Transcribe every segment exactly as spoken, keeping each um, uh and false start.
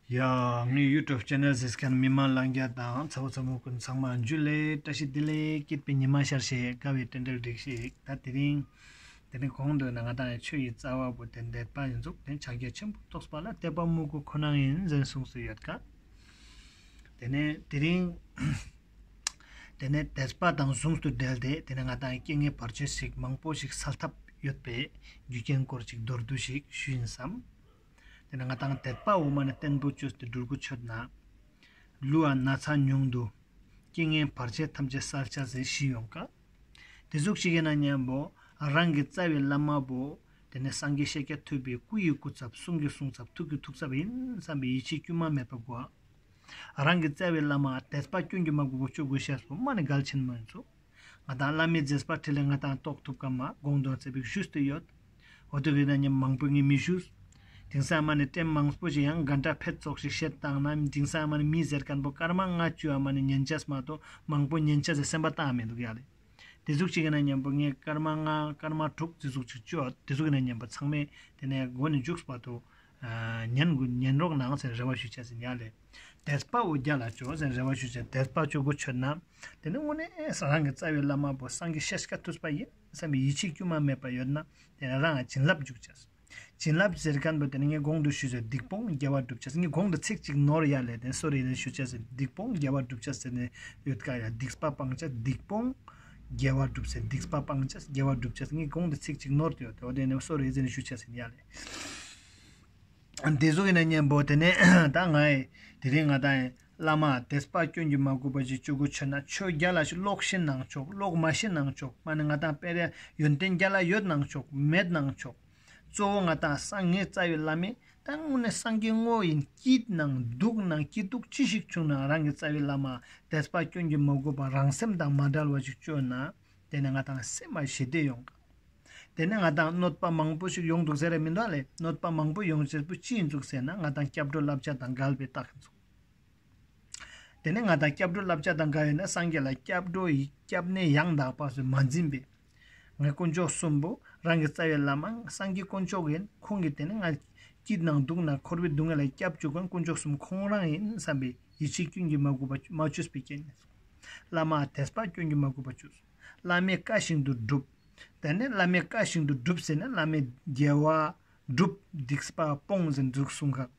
ཡ། ངའི་YouTube channel གཟིགས་མཁན་མི་མང་ལྷན་རྒྱས་དང་ཚ་བོ་ཚ་མོ་ཀུན་ཚང་མ་འཇུ་ལེ། བཀྲ་ཤིས་བདེ་ལེགས། སྐྱིད་པའི་ཉི་མ་ཤར་ཤིག་དགའ་བའི་རྟེན་འབྲེལ་སྒྲིག་ཤིག་ད་དེ་རིང་དེ་རིང་གོང་དུ་ན་ང་དང་ཆོས་ཀྱི་རྩ་བ་པོ་དེ་དད་པ་ཡིན་ཟུག་དེ་ཕྱག་རྒྱ་ཆེན་པོ་ཐོགས་པ་ལ་དད་པ་མོས་གུས་ཁོ་ན་ཡིན་ཟེར་གསུངས་སུ་ཡོད་ཀ་དེ་ནས་དེ་རིང་དེ་ནས་དད་པ་དང་ཟུང་དུ་འབྲེལ་ཏེ་དེ་ནས་ང་དང་རྐྱེན་ངན་བར་ཆད་ཞིག་མང་པོ་ཞིག་སེལ་ཐབས་ཡོད་པའི་རྒྱུ་རྐྱེན་སྐོར་ཅིག་མདོར་བསྡུས་ཤིག་ཞུ་ཡིན་བསམ། དེ་ནས་ང་དང་དད་པ་འོ་མ་ནས་བརྟན་པོ་བཅོས་ཏེ་འགྲུལ་འགོ་ཆོད་ན། ལུས་ཨ་ན་ཚ་ཉུང་དུ། རྐྱེན་ངན་བར་ཆད་ཐམས་ཅད་སེལ་བྱ་ཟེར་ཞུས་ཡོང་ཀ་དེ་ཟུག་ཞིག་ཡིན་ན་མཉམ་པོ། རང་གི་རྩ་བའི་བླ་མ་པོ། དེ་ནས་སངས་རྒྱས་ཤཱཀྱ་ཐུབ་པའི་སྐུ་ཡི་སྐུ་ཚབ་གསུང་གི་གསུང་ཚབ་ཐུགས་ཀྱི་ཐུགས་ཚབ་ཡིན་བསམ་པའི་ཡིད་ཆེས་དཀྱུས་མ་མེད་པ་དགོས། རང་གི་རྩ་བའི་བླ་མ་དད་པ་སྐྱོན་གྱིས་མ་གོས་པ་བཅོ་དགོས་ཤེས་སོ་མ་ནི་གལ་ཆེན་མོ་ཡིན་ཚུལ། ང་དང་བླ་མའི་མཛད་པ་ཁྲིད་ལས་ང་དང་རྟོགས་ཐུབ་ཀ་མ་དགོངས་དོན་ཚེ་བིག་ཞུས་ཏེ་ཡོད། འོ་དེ་གི་ན་ཉམས་མང་པོ་ངས་མི་ཞུས། དེང་སང་མ་ནི་ཀྲེམ་མང་པོ་ཞིག་ཡང་ག་འདྲ་ཕེད་ཚོགས་ཤིག་བཤད་བཏང་ན་དེང་སང་མ་ནི་མི་ཟེར་མཁན་པོ་སྐར་མ་ལྔ་བཅུ་ཡ་མ་ནི་ཉན་ཆས་མ་གཏོགས་མང་པོ་ཉན་ཆས་ཟེར་སེམས་པ་བཏང་མི་འདུག་ཡ་ལེ། དེ་ཟུག་ཅིག་ཡིན་ན་མཉམ་པོ་ངས་སྐར་མ་ལྔ་སྐར་མ་དྲུག་དེ་ཟུག་ཅིག་བཅོས། དེ་ཟུག་ཡིན་ན་མཉམ་པོ་ཚང་མས་དེ་ནས་མགོ་ནས་མཇུག་བར་དུ་ཉན་དགོས་ཉན་རོགས་གནང་ཟེར་རེ་བ་ཞུ་བྱས་ཟིན་ཡ་ལེ། དད་པ་འོ་རྒྱ་ལ་བཅོ་ཟེར་རེ་བ་ཞུ་བྱས་དད་པ་བཅོ་དགོས་ཆོད་ན། དེ་ནས་དངོས་གནས་རང་གི་རྩ་བའི་བླ་མ་པོ་སངས་རྒྱས་ཤཱཀྱ་ཐུབ་པ་ཡིན་བསམ་པའི་ཡིད་ཆེས་དཀྱུས་མ་མེད་པ་ཡོད་ན་དེ་ནས་རང་ལ་བྱིན་རླབས་འཇུག་བྱས། བྱིན་རླབས་ཟེར་མཁན་པོ་དེ་ནི་ངས་གོང་དུ་ཞུས་ཟེར་སྡིག་སྤོང་དགེ་བ་སྒྲུབ་བྱས། ངས་གོང་དུ་ཚིག་གཅིག་ནོར་ཡ་ལས་དེ་སོ་རེ་ནས་ཞུ་བྱས་ཟེར་སྡིག་སྤོང་དགེ་བ་སྒྲུབ་བྱས་ཟེར་ནས་ཡོད་ཀ་ཡ། སྡིག་པ་སྤང་བྱས་སྡིག་སྤོང་དགེ་བ་སྒྲུབ་ཟེར་སྡིག་པ་སྤང་བྱས་དགེ་བ་སྒྲུབ་བྱས་ངས་གོང་དུ་ཚིག་གཅིག་ནོར་དེ་ཡོད་དེ་འོ་དེ་ནས་སོ་རེ་ཟེར་ནས་ཞུ་བྱས་ཟེར་ཡ་ལས། དེ་ཚོ་ཡིན་ན་མཉམ་པོ་དེ་ནས་ད་ང་ཡི་དེ་རིང་ང་དང་བླ་མ་དད་པ་སྐྱོན་གྱིས་མ་གོས་པ་ཞིག་བཅོ་དགོས་ཆོད་ན་ཆོས་རྒྱ་ལ་ཞིག་ཀློག་ཤེས་ནང་ཆོག་ཀློག་མ་ཤེས་ནང་ཆོག་མ་ནི་ང་དང་དཔེ་རེ་ཡོན་ཏན་རྒྱ་ལ་ཡོད་ནང་ཆོག་མེད་ནང་ཆོག་གཙོ་བོ་ང་དང་སངས་ངའི་རྩ་བའི་བླ་མས་ད་དངོས་གནས་སངས་རྒྱས་དངོས་ཡིན་སྐྱིད་ནང་སྡུག་ནང་སྐྱིད་སྡུག་ཅི་ཞིག་བྱུང་ན་རང་གི་རྩ་བའི་བླ་མ་དད་པ་སྐྱོན་གྱིས་མ་གོས་པ་རང་སེམས་དང་མ་བྲལ་བ་ཞིག་བཅོས་ན་དེ་ནས་ང་དང་སེམས་མ་ཞི་བདེ་ཡོང་ག་དེ་ནས་ང་དང་གནོད་པ་མང་པོ་ཞིག་ཡོང་འདུག་ཟེར་རེ་མི་འདུག་ལེ། གནོད་པ་མང་པོ་ཡོང་ཆེད་པོ་ཅི་ཡིན་འདུག་ཟེར་ན་ང་དང་སྐྱབས་འགྲོ་བསླབ་བྱ་དང་འགལ་བའི་རྟགས་ཡིན་འདུག་དེ་ནས་ང་དང་སྐྱབས་འགྲོ་བསླབ་བྱ་དང་འགལ་ཡོད་ན་སངས་རྒྱས་ལ་སྐྱབས་འགྲོ་ཡི་སྐྱབས་གནས་ཡང་དག་པ་སོགས་མ་འཛིན་པས། ངའི་དཀོན་མཆོག་གསུམ་པོ་རང་གི་རྩ་བའི་བླ་མ་སངས་རྒྱས་དཀོན་མཆོག་ཡིན། ཁོང་གིས་དེ་ནས་ང་སྐྱིད་ནང་སྡུག་ན་འཁོར་བའི་སྡུག་བསྔལ་ལ་སྐྱབས་བཅོལ་མཁན་དཀོན་མཆོག་གསུམ་ཁོང་རང་ཡིན་བསམ་པའི་ཡིད་ཆེས་སྐྱོན་གྱིས་མ་གོས་པ་མ་བཅོས་པའི་རྐྱེན་ཡིན། བླ་མ་དད་པ་སྐྱོན་གྱིས་མ་གོས་པ་བཅོས། བླ་མའི་བཀའ་བཞིན་དུ་སྒྲུབ། དེ་ནས་བླ་མའི་བཀའ་བཞིན་དུ་སྒྲུབ་ཟེར་ན་བླ་མའི་དགེ་བ་སྒྲུབ་སྡིག་པ་སྤོང་ཟེར་འདུག་གསུང་ག་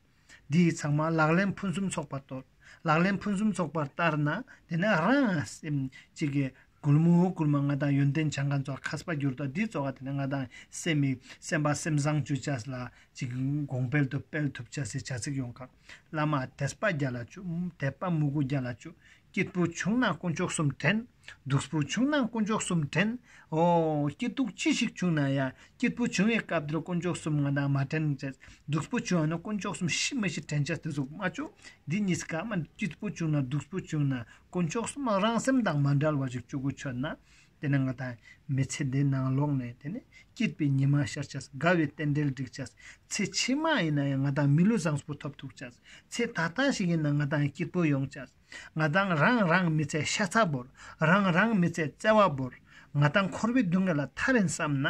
འདི་ཚང་མ་ལག་ལེན་ཕུན་སུམ་ཚོགས་པར་གཏོད། ལག་ལེན་ཕུན་སུམ་ཚོགས་པར་བསྟར་ན་དེ་ནས་རང་སེམས་གཅིག་གི་གུལ་མོ་གུལ་མོ་ང་དང་ཡོན་ཏན་སྦྱང་མཁན་ཚོ་མཁས་པ་གྱུར་ཏོ་འདི་ཚོ་ག་དེ་ནས་ང་དང་སེམས་མི་སེམས་པ་སེམས་བཟང་བཅོས་བྱས་ལ་ཅིག་གོང་འཕེལ་དུ་སྤེལ་ཐུབ་བྱ་སའི་བྱ་ཚིག་ཡོང་ག་བླ་མ་དད་པ་རྒྱ་ལ་བཅོས། དད་པ་མོས་གུས་རྒྱ་ལ་བཅོས། སྐྱིད་པོ་བྱུང་ན་དཀོན་མཆོག་གསུམ་དྲན། སྡུག་པོ་བྱུང་ན་དཀོན་མཆོག་གསུམ་དྲན། ཨོ་སྐྱིད་སྡུག་ཅི་ཞིག་བྱུང་ན་ཡང་སྐྱིད་པོ་བྱུང་བའི་སྐབས་དེར་དཀོན་མཆོག་གསུམ་ང་དང་མ་དྲན་བྱས། སྡུག་པོ་བྱུང་ཡང་ན་དཀོན་མཆོག་གསུམ་ཤི་མི་ཤི་དྲན་བྱས་དེ་ཟུག་མ་བཅོས། འདི་གཉིས་ཀ་མ་སྐྱིད་པོ་བྱུང་ན་སྡུག་པོ་བྱུང་ན་དཀོན་མཆོག་གསུམ་རང་སེམས་དང་མ་བྲལ་བ་ཞིག་བཅོ་དགོས་ཆོད་ན། དེ་ནས་ང་དང་མི་ཚེ་འདི་ནང་ལོག་ནས་དེ་ནས་སྐྱིད་པའི་ཉི་མ་ཤར་བྱས། དགའ་བའི་རྟེན་འབྲེལ་འགྲིག་བྱས། ཚེ་ཕྱི་མ་ཡིན་ན་ཡང་ང་དང་མི་ལུས་བཟང་པོ་ཐོབ་ཐུབ་བྱས། ཚེ་ད་ལྟ་ཞིག་ཡིན་ན་ང་དང་སྐྱིད་པོ་ཡོང་བྱས། ང་དང་རང་རང་མི་ཚེ་ཤ་ཚ་བོར། རང་རང་མི་ཚེ་བརྩེ་བ་བོར། ང་དང་འཁོར་བའི་སྡུག་བསྔལ་ལ་ཐར་ཡིན་བསམ་ན།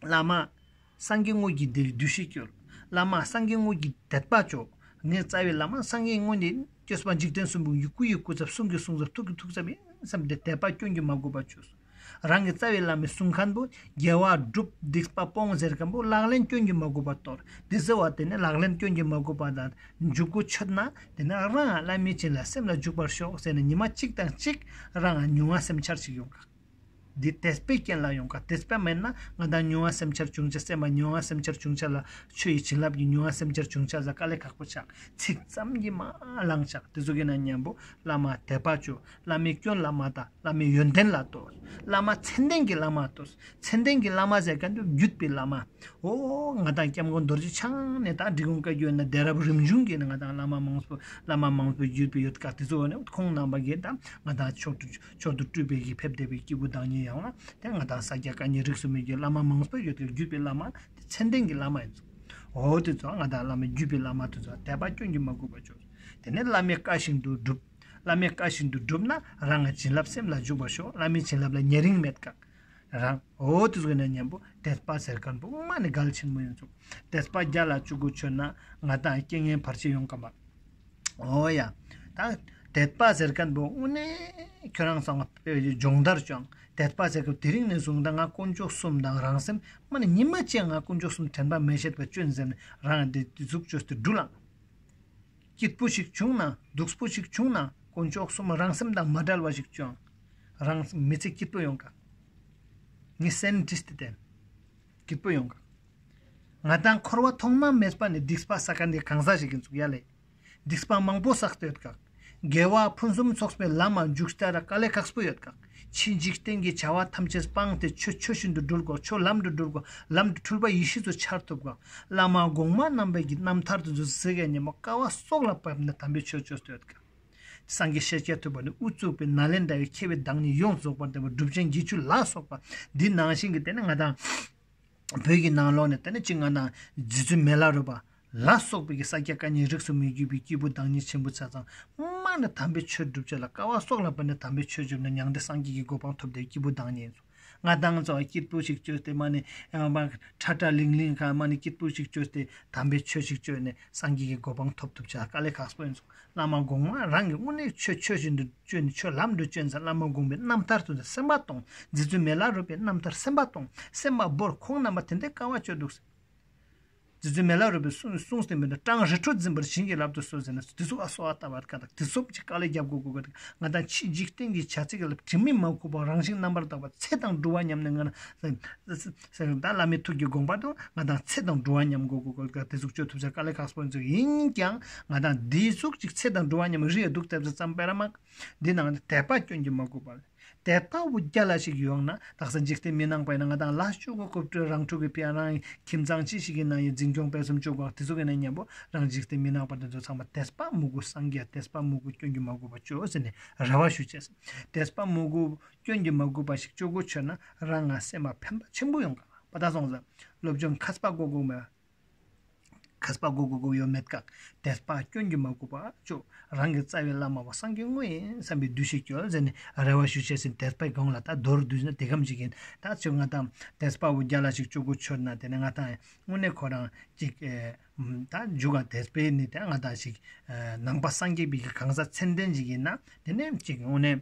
བླ་མ་སངས་རྒྱས་དངོས་ཀྱི་འདིར་འདུ་ཤེས་སྐྱོར། བླ་མ་སངས་རྒྱས་དངོས་ཀྱི་དད་པ་ཅོ། ངའི་རྩ་བའི་བླ་མ་སངས་རྒྱས་དངོས་འདི་སྐྱོབ་པ་འཇིག་རྟེན་གསུམ་པོ་ཡི་སྐུ་ཡི་སྐུ་ཚབ་གསུང་གི་གསུང་ཚབ་ཐུགས་ཀྱི་ཐུགས་ཚབ་ཡིན་བསམ་སྟེ་དད་པ་སྐྱོན་གྱིས་མ་གོས་པ་བཅོས། རང་གི་རྩ་བའི་བླ་མའི་གསུང་མཁན་པོ་དགེ་བ་སྒྲུབ་སྡིག་པ་སྤོང་ཟེར་མཁན་པོ་ལག་ལེན་སྐྱོན་གྱིས་མ་གོས་པ་གཏོར། འདི་ཟེར་བ་དེ་ནི་ལག་ལེན་སྐྱོན་གྱིས་མ་གོས་པ་དང་འཇུག་གོ་ཆོད་ན་དེ་ནི་རང་བླ་མའི་བྱིན་རླབས་སེམས་ལ་འཇུག་པར་ཤོག་ཟེར་ནས་ཉི་མ་གཅིག་དང་གཅིག་རང་མྱོང་བ་སེམས་འཆར་ཞིག་ཡོང་ག་འདི་དད་པའི་རྐྱེན་ལ་ཡོང་ག་དད་པ་མེད་ན་ང་དང་མྱོང་བ་སེམས་འཆར་བྱུང་ཆ་སེམས་པ་མྱོང་བ་སེམས་འཆར་བྱུང་ཆ་ལ་ཆོས་ཡི་བྱིན་རླབས་ཀྱི་མྱོང་བ་སེམས་འཆར་བྱུང་ཆ་ལ་དཀའ་ལས་ཁག་པོ་ཆགས། ཚིག་ཙམ་གྱིས་མ་ལངས་ཆགས། དེ་ཚོ་གི་ན་མཉམ་པོ་བླ་མ་དད་པ་བཅོ། བླ་མའི་སྐྱོན་ལ་མ་ལྟ། བླ་མའི་ཡོན་ཏན་ལ་ལྟོས། བླ་མ་མཚན་ལྡན་གྱི་བླ་མ་ལྟོས། མཚན་ལྡན་གྱི་བླ་མ་ཟེར་མཁན་དེ་བརྒྱུད་པའི་བླ་མ། ཨོ་ང་དང་སྐྱབས་མགོན་རྡོ་རྗེ་འཆང་ནས་ད་འབྲི་གུང་བཀའ་བརྒྱུད་ན་གདན་རབས་རིམ་བྱོན་གྱི་ནས་ང་དང་བླ་མ་མང་པོ་བླ་མ་མང་པོ་བརྒྱུད་པའི་ཡོད་ཀ་དེ་ཚོ་ནས་ཁོང་རྣམ་པ་གིས་ད་ང་དང་མཆོག་ཏུ་མཆོག་ཏུ་སྤྲུལ་པའི་གི་ཕེབས་བསྡད་པའི་སྐྱེས་བུ་བདག་ཉིད་ཡང་ན་དེ་ང་དང་ས་སྐྱ་བཀའ་རྙིང་རིས་སུ་མེད་ཀྱི་བླ་མ་མང་པོ་ཡོད་ཀྱི་བརྒྱུད་པའི་བླ་མ་དེ་མཚན་ལྡན་གྱི་བླ་མ་ཡིན་ཚུལ། ཨོ་དེ་ཚོ་ང་དང་བླ་མ་བརྒྱུད་པའི་བླ་མ་དེ་ཚོ་དད་པ་སྐྱོན་གྱིས་མ་གོས་པ་བཅོས། དེ་ནས་བླ་མའི་བཀའ་བཞིན་དུ་སྒྲུབ། བླ་མའི་བཀའ་བཞིན་དུ་བསྒྲུབས་ན་རང་གི་བྱིན་རླབས་སེམས་ལ་འཇུག་པར་ཤོག་བླ་མའི་བྱིན་རླབས་ལ་ཉེ་རིང་མེད་ཀ་རང་འོ་དེ་ཚོ་ནས་མཉམ་པོ་དད་པ་ཟེར་མཁན་པོ་མ་ནི་གལ་ཆེན་པོ་ཡིན་ཚུགས། དད་པ་རྒྱ་ལ་བཅུ་དགུ་ཆོད་ན་ང་དང་རྐྱེན་ངན་བར་ཆད་ཡོང་གམ་པ། འོ་ཡ། ད་དད་པ་ཟེར་མཁན་པོ་དངོས་གནས་ཁྱོད་རང་ཚང་སྦྱོང་བརྡར་བྱུང་། དད་པ་ཟེར་སྐབས་དེ་རིང་ནས་བཟུང་ད་ང་དཀོན་མཆོག་གསུམ་དང་རང་སེམས་མ་ནི་ཉི་མ་གཅིག་ང་དཀོན་མཆོག་གསུམ་དྲན་པ་མི་བྱེད་པ་སྐྱོན་ཟེར་ནས་རང་དེ་དེ་ཟུག་བཅོས་ཏེ་འགྲུལ་ལ། སྐྱིད་པོ་ཞིག་བྱུང་ན་སྡུག་པོ་ཞིག་བྱུང་ན་དཀོན་མཆོག་གསུམ་རང་སེམས་དང་མ་བྲལ་བ་ཞིག་བྱུང་། རང་མི་ཚེ་སྐྱིད་པོ་ཡོང་ག་ངས་སེམས་བྲིས་ཏེ་བསྟན། སྐྱིད་པོ་ཡོང་ག་ང་དང་འཁོར་བ་ཐོག་མ་མེད་པ་ནས་སྡིག་པ་བསགས་མཁན་དེ་གང་ཟག་ཞིག་ཡིན་ཚུགས་ཡ་ལེ། སྡིག་པ་མང་པོ་བསགས་ཏེ་ཡོད་ག་དགེ་བ་ཕུན་སུམ་ཚོགས་པའི་ལམ་མ་འཇུག་ལྟར་དཀའ་ལས་ཁག་པོ་ཡོད་ག་ཕྱི་འཇིག་རྟེན་གྱི་བྱ་བ་ཐམས་ཅད་སྤངས་ཏེ་ཆོས་ཆོས་བཞིན་དུ་སྒྲུབ་དགོས། ཆོས་ལམ་དུ་སྒྲུབ་དགོས། ལམ་དུ་འཁྲུལ་པ་ཡེ་ཤེས་སུ་འཆར་ཐུབ་དགོས། བླ་མ་གོང་མ་རྣམ་པའི་གི་རྣམ་ཐར་དུ་འཛུལ་ཟེར་གའི་ཉིན་མོ་དཀའ་བ་སྲོག་ལ་བབས་ནས་དམ་པའི་ཆོས་བཅོས་ཏེ་ཡོད་ག་སངས་རྒྱས་ཤཱཀྱ་ཐུབ་པ་ནི་དབུ་གཙུག་པའི་ནཱ་ལེནྡྲ་བའི་མཁས་པའི་བདག་ཉིད་ཡོངས་རྫོགས་པར་ལྡན་པ་གྲུབ་ཆེན་བརྒྱད་ཅུ་ལ་སོགས་པ་འདི་ནང་བཞིན་གྱི་དེ་ནི་ང་དང་བོད་ཀྱི་ནང་ལོགས་ནས་དེ་ནི་གཅིག་ང་དང་རྗེ་བཙུན་མི་ལ་རས་པ་ལ་སོགས་པའི་གི་ས་སྐྱ་བཀའ་རྙིང་རིས་སུ་མི་བརྒྱུད་པའི་སྐྱེས་བུ་བདག་ཉིད་ཆེན་པོ་ཆ་ཚང་མ་ནི་དམ་པའི་ཆོས་སྒྲུབ་བྱ་ལ་དཀའ་བ་སྲོག་ལ་བབས་ནས་དམ་པའི་ཆོས་བཅོས་ནས་མྱང་འདས་སངས་རྒྱས་ཀྱི་གོ་འཕང་ཐོབ་སྟེ་སྐྱེས་བུ་བདག་ཉིད་ཡིན་སོང་། ང་དང་ཚོ་སྐྱིད་པོ་ཞིག་བཅོས་ཏེ་མ་ནི་ཁྲ་ཁྲ་ལིང་ལིང་ག་མ་ནི་སྐྱིད་པོ་ཞིག་བཅོས་ཏེ་དམ་པའི་ཆོས་ཞིག་བཅོས་ནས་སངས་རྒྱས་ཀྱི་གོ་འཕང་ཐོབ་ཐུབ་བྱ་དཀའ་ལས་ཁག་པོ་ཡིན་སོང་། བླ་མ་གོང་མ་རང་གི་དངོས་གནས་ཆོས་ཆོས་བཞིན་དུ་བཅོས་ནས་ཆོས་ལམ་དུ་བཅོས་ནས་བླ་མ་གོང་མའི་རྣམ་ཐར་དུ་སེམས་པ་གཏོང་། རྗེ་བཙུན་མི་ལ་རས་པའི་རྣམ་ཐར་སེམས་པ་གཏོང་། སེམས་པ་བོར། ཁོང་རྣམ་པ་དེ་འདྲའི་དཀའ་བ་སྤྱོད་འདུག་རྗེ་བཙུན་མི་ལ་རས་པའི་གསུང་གསུངས་ཏེ་མི་འདུག་སྤྲང་རི་ཁྲོད་འཛིན་པར་བྱིན་གྱིས་བརླབ་ཏུ་གསོལ་ཟེར་ནས་དེ་ཚོ་ཨ་སོ་ཨ་ལྟ་བར་དཀའ་དག་དེ་ཚོ་ཅིག་དཀའ་ལས་རྒྱབ་དགོས་དགོས་དགོས་དག་ང་དང་ཕྱི་འཇིག་རྟེན་གྱི་བྱ་ཚིག་ལ་དྲི་མས་མ་གོས་པ་རང་བཞིན་རྣམ་པར་དག་པ་ཚེ་དང་འགྲོ་བ་མཉམ་ནས་ང་ན་ཟེར་ད་བླ་མའི་ཐུགས་ཀྱི་དགོངས་པ་དང་ང་དང་ཚེ་དང་འགྲོ་བ་མཉམ་དགོས་དགོས་དགོས་དག་དེ་ཚོ་བཅོས་ཐུབ་ས་དཀའ་ལས་ཁག་པོ་ཚོ་ཡིན་ཀྱང་ང་དང་འདི་ཟུག་ཅིག་ཚེ་དང་འགྲོ་བ་མཉམ་རི་ཡ་འདུག་ཐབས་ཙམ་པེ་ར་མ། འདི་ནང་ནས་དད་པ་སྐྱོན་གྱིས་མ་གོས་པ། དད་པ་བོ་རྒྱ་ལ་ཞིག་ཡོང་ན་དག་ས་འཇིག་རྟེན་མི་ནག་པ་ཡིན་ན་ང་དང་ལ་ཤོག་གུ་རྐུབ་སྤྲོད་རང་འཁྲུག་གི་ཕི་ཡ་རང་ཁྱིམ་ཚང་ཅི་ཞིག་གི་ནང་ཡི་འཛིན་སྐྱོང་སྤེལ་གསུམ་བཅོ་གོ་དེ་ཚོ་གི་ནང་མཉམ་པོ་རང་འཇིག་རྟེན་མི་ནག་པ་དེ་ཚོ་ཚང་མ་དད་པ་མུ་གུ་སངས་རྒྱས་དད་པ་མུ་གུ་སྐྱོན་གྱིས་མ་གོས་པ་བཅོ་ཟེར་ནས་རེ་བ་ཞུ་བྱས། དད་པ་མུ་གུ་སྐྱོན་གྱིས་མ་གོས་པ་ཞིག་བཅོ་གོ་ཆོད་ན་རང་ང་སེམས་མ་ཕན་པ་ཆེན་པོ་ཡོང་ག་པ་ད་སོང་ཙང་སློབ་སྦྱོང་མཁས་པ་གོ་གོ་མ། མཁས་པ་གོ་གོ་གོ་ཡོད་མེད་ཀ་དད་པ་སྐྱོན་གྱིས་མ་གོས་པ་བཅོ་རང་གི་རྩ་བའི་བླ་མ་བ་སངས་རྒྱས་དངོས་ཡིན་བསམ་པའི་འདུ་ཤེས་སྐྱོལ་ཟེར་ནས་རེ་བ་ཞུ་བྱས་ཟིན་དད་པའི་སྒང་ལ་ད་མདོར་བསྡུས་ན་དེ་གམ་ཅིག་ཡིན་ད་ཚོད་ང་དང་དད་པ་བོ་རྒྱ་ལ་ཞིག་བཅོ་གོ་ཆོད་ན་དེ་ནས་ང་དང་དངོས་གནས་ཁོ་རང་ཅིག་ད་འཇུག་ག་དད་པའི་ནི་དེ་ང་དང་ཞིག་ནང་པ་སངས་རྒྱས་པའི་གི་གང་ཟག་མཚན་ལྡན་ཞིག་ཡིན་ན་དེ་ནས་ཅིག་དངོས་གནས་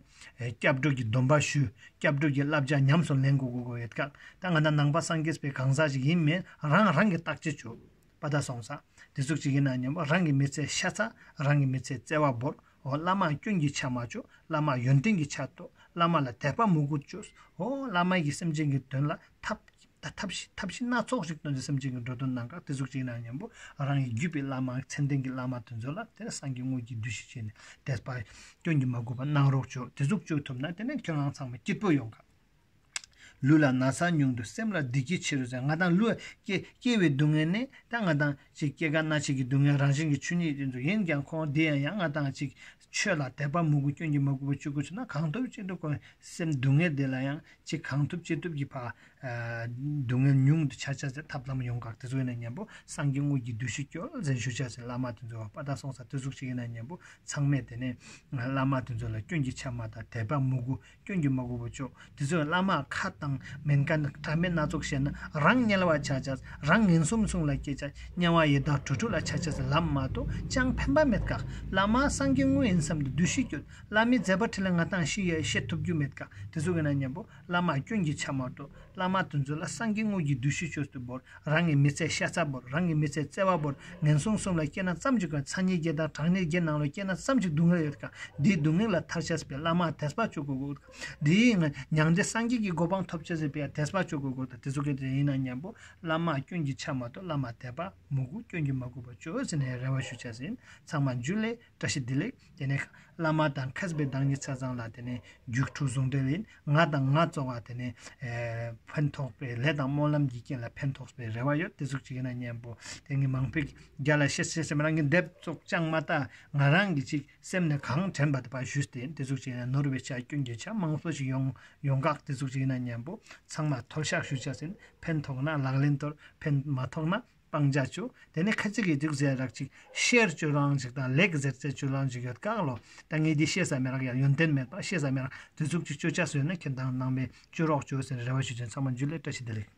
སྐྱབས་འགྲོ་གི་སྡོམ་པ་ཞུ། སྐྱབས་འགྲོ་གི་བསླབ་བྱ་ཉམས་སུ་ལེན་དགོས་དགོས་དགོས་ཡོད་ཀ་ད་ང་དང་ནང་པ་སངས་རྒྱས་པའི་གང་ཟག་ཞིག་ཡིན་མིན་རང་རང་གི་བརྟག་དཔྱད་བྱོས། པ་ད་སོང་ས། དེ་ཟུག་ཅིག་ཡིན་ན་སྙམ་པ་རང་གི་མི་ཚེ་ཤ་ཚ་རང་གི་མི་ཚེ་བརྩེ་བ་བོར། འོ་བླ་མ་སྐྱོན་གྱི་ཆ་མ་བཅོས། བླ་མ་ཡོན་ཏན་གྱི་ཆ་གཏོད། བླ་མ་ལ་དད་པ་མོས་གུས་བཅོས། འོ་བླ་མ་གིས་སེམས་ཅན་གྱི་དོན་ལ་ཐབས་ད་ཐབས་ཤེས་ཐབས་ཤེས་སྣ་ཚོགས་ཤིག་སྟོན་ཏེ་སེམས་ཅན་གྱི་འགྲོ་དོན་གནང་ག་དེ་ཟུག་ཅིག་ཡིན་ན་སྙམ་པོ་རང་གི་བརྒྱུད་པའི་བླ་མ་མཚན་ལྡན་གྱི་བླ་མ་དེ་ཚོ་ལ་དེ་ནས་སངས་རྒྱས་དངོས་ཀྱི་འདུ་ཤེས་བྱས་ནས་དད་པ་སྐྱོན་གྱིས་མ་གོས་པ་གནང་རོགས་བྱོས། དེ་ཟུག་བཅོས་ཐུབ་ན་དེ་ནས་ཁྱོད་རང་ཚང་མ་སྐྱིད་པོ་ཡོང་ག་ལུས་ལ་ན་ཚ་ཉུང་དུ་སེམས་ལ་བདེ་སྐྱིད་ཆེ་རུ་ཟེར། ང་དང་ལུས་སྐྱེ་སྐྱེ་བའི་སྡུག་བསྔལ་ནི་ད་ང་དང་ཅིག་སྐྱེ་རྒ་ན་འཆི་གི་སྡུག་བསྔལ་རང་བཞིན་གྱི་ཆོས་ཉིད་ཡིན་ཚུལ་ཡིན་ཀྱང་ཁོང་འདི་ཡང་ཡང་ང་དང་ཅིག་ཆོས་ལ་དད་པ་མོས་གུས་སྐྱོན་གྱིས་མ་གོས་པ་བཅོ་དགོས་བྱུང་ན་གང་ཐུབ་ཅི་ཐུབ་ཁོང་སེམས་སྡུག་བསྔལ་འདི་ལ་ཡང་ཅིག་གང་ཐུབ་ཅི་ཐུབ་ཀྱིས་ཕ་སྡུག་བསྔལ་ཉུང་དུ་ཆ་ཆ་ཟེར་ཐབས་ལམ་ཡོང་ག་དེ་ཚོ་ཡིན་ན་སྙམ་པོ་སངས་རྒྱས་དངོས་ཀྱི་འདུ་ཤེས་སྐྱོལ་ཟེར་ཞུ་བྱ་ཟེར་བླ་མ་དེ་ཚོ་པ་ད་སོང་ས་དེ་ཟུག་ཅིག་ཡིན་ན་སྙམ་པོ་ཚང་མས་དེ་ནས་བླ་མ་དེ་ཚོ་ལ་སྐྱོན་གྱི་ཆ་མ་དང་དད་པ་མོས་གུས་སྐྱོན་གྱིས་མ་གོས་པ་བཅོས། དེ་ཚོས་བླ་མ་ཁ་དང་མིན་མཁན་དྲང་མེད་སྣ་ཚོགས་བཤད་ན་རང་དམྱལ་བ་ཆ་ཆ་རང་ངན་སོང་གསུམ་ལ་སྐྱེ་ཆ་དམྱལ་བ་ཡི་དྭགས་གྲུལ་གྲུལ་ལ་ཆ་ཆ་ཟེར་ལམ་མ་གཏོགས་ཅང་ཕན་པ་མེད་ཀ་བླ་མ་སངས་རྒྱས་དངོས་ཡིན་བསམ་དུ་འདུ་ཤེས་སྐྱོད། བླ་མའི་མཛད་པ་ཁྲི་ལ་ང་དང་ཤི་ཡ་བཤད་ཐུབ་རྒྱུ་མེད་ཀ་དེ་ཚོ་གི་ན་མཉམ་པོ་བླ་མ་སྐྱོན་གྱི་ཆ་མ་གཏོགས་བླ་མ་དེ་ཚོ་ལ་སངས་རྒྱས་དངོས་ཀྱི་འདུ་ཤེས་བཅོས་སུ་བོར། རང་གི་མི་ཚེ་ཤ་ཚ་བོར། རང་གི་མི་ཚེ་བརྩེ་བ་བོར། ངན་སོང་གསུམ་ལ་སྐྱེས་ན་ཙམ་ཅིག་གོ་ཚ་ཉེ་བརྒྱད་དང་གྲང་ཉེ་བརྒྱད་ནང་ལ་སྐྱེས་ན་ཙམ་ཅིག་སྡུག་བསྔལ་ཡོད་ཀ་འདིའི་སྡུག་བསྔལ་ལ་ཐར་ཆ་སི་པའི་བླ་མ་དད་པ་བཅོ་དགོས་གོ་འདིའི་མྱང་འདས་སངས་རྒྱས་ཀྱི་གོ་འཕང་ཐོབ་ཆ་སི་པའི་དད་པ་བཅོ་དགོས་གོ་དེ་ཚོ་གི་དེ་ཡིན་ན་མཉམ་པོ་བླ་མ་སྐྱོན་གྱི་ཆ་མ་གཏོགས་བླ་མ་དད་པ་མོས་གུས་སྐྱོན་གྱིས་མ་གོས་པ་བཅོ་ཟེར་ནས་རེ་བ་ཞུ་ཆ་སི་ཡིན། ཚང་མ་འཇུ་ལེ། བཀྲ་ཤིས་བདེ་ལེགས། དེ་ནས་བླ་མ་དང་མཁས་པའི་བདག་ཉིད་ཆ་ཚང་ལ་དེ་ནས་རྒྱུགས་འཕྲུལ་ཟུང་འབྲེལ་ཡིན། ང་དང་ང་གཙོ་བ་དེ་ནས་ཨེ་ཕན་ཐོགས་པའི་ལས་དང་སྨོན་ལམ་གྱི་རྐྱེན་ལ་ཕན་ཐོགས་པའི་རེ་བ་ཡོད། དེ་ཟུག་ཅིག་ཡིན་ན་མཉམ་པོ་དེ་ངས་མང་པོའི་རྒྱ་ལ་བཤད་བཤད་བཤད་མི་རང་གི་འདེབས་ཙོག་ཅང་མ་ལྟ་ང་རང་གི་ཅིག་སེམས་ནས་གང་དྲན་པ་དེ་པ་ཞུས་ཏེ་ཡིན། དེ་ཟུག་ཅིག་ཡིན་ན་ནོར་བའི་ཆ་སྐྱོན་གྱི་ཆ་མང་པོ་ཞིག་ཡོང་ཡོང་གག་དེ་ཟུག་ཅིག་ཡིན་ན་མཉམ་པོ་ཚང་མ་ཐོལ་བཤགས་ཞུ་བྱ་ཟིན། ཕན་ཐོགས་ན་ལག་ལེན་དོར། ཕན་མ་ཐོགས་ན། སྤང་བྱ་བཅུ། དེ་ནས་ཁ་ཅིག་གིས་འདུག་ཟེར་རག་ཅིག་ཤེར་བཅུ་རང་ཅིག་དང་ལེགས་ཟེར་ཚེ་བཅུ་རང་ཅིག་ཡོད་ཀག་ལོ། ད་ངས་འདི་ཤེས་ས་མེད་རག་ཡ། ཡོན་ཏན་མེད་པ་ཤེས་ས་མེད་རག་དེ་ཚུགས་ཅིག་བཅུ་ཆ་བཟོས་ན་ཁྱེད་དང་ནང་མའི་བཅུ་རོགས་བཅུ་ཟེར་རེ་བ་ཞུ་ཅན་ཚང་མ་འཇུ་ལེ། བཀྲ་ཤིས་བདེ་ལེགས།